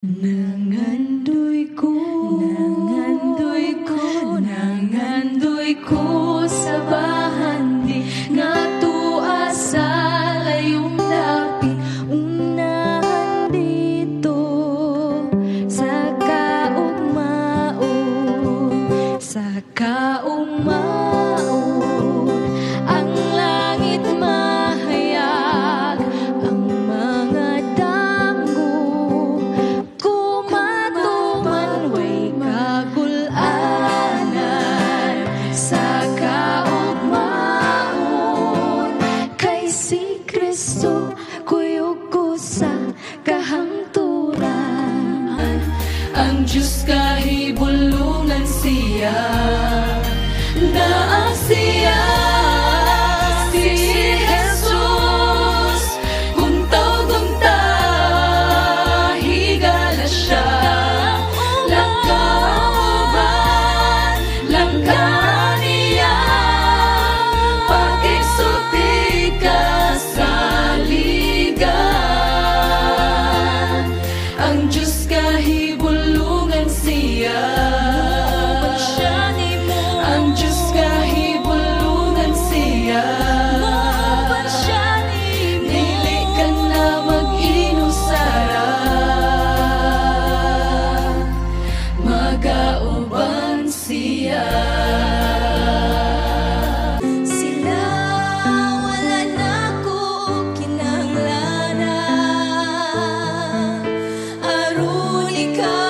Nangandoy ko, nangandoy ko, nangandoy ko sa bahandi nga tua sa layong dapit, unahan didto sa kaugmaon, sa kaugmaon. Ang langit mahayag, ang mga damgo kumatuman, way kagul-anan sa kaugmaon, kay si Kristo kuyog ko sa kahangturan. Ang Diyos kahibulungan siya. Naa siya, si Jesus. Kung tawgon ta, higala siya. Langka uban, langka niya. Pakigsulti kasaligan. Ang Diyos kahibulungan siya. Ang Diyos kahibulungan siya. Dili ka na mag-inusara. Magauban siya. Sila wala na ko kinahanglanan, aron ikaw.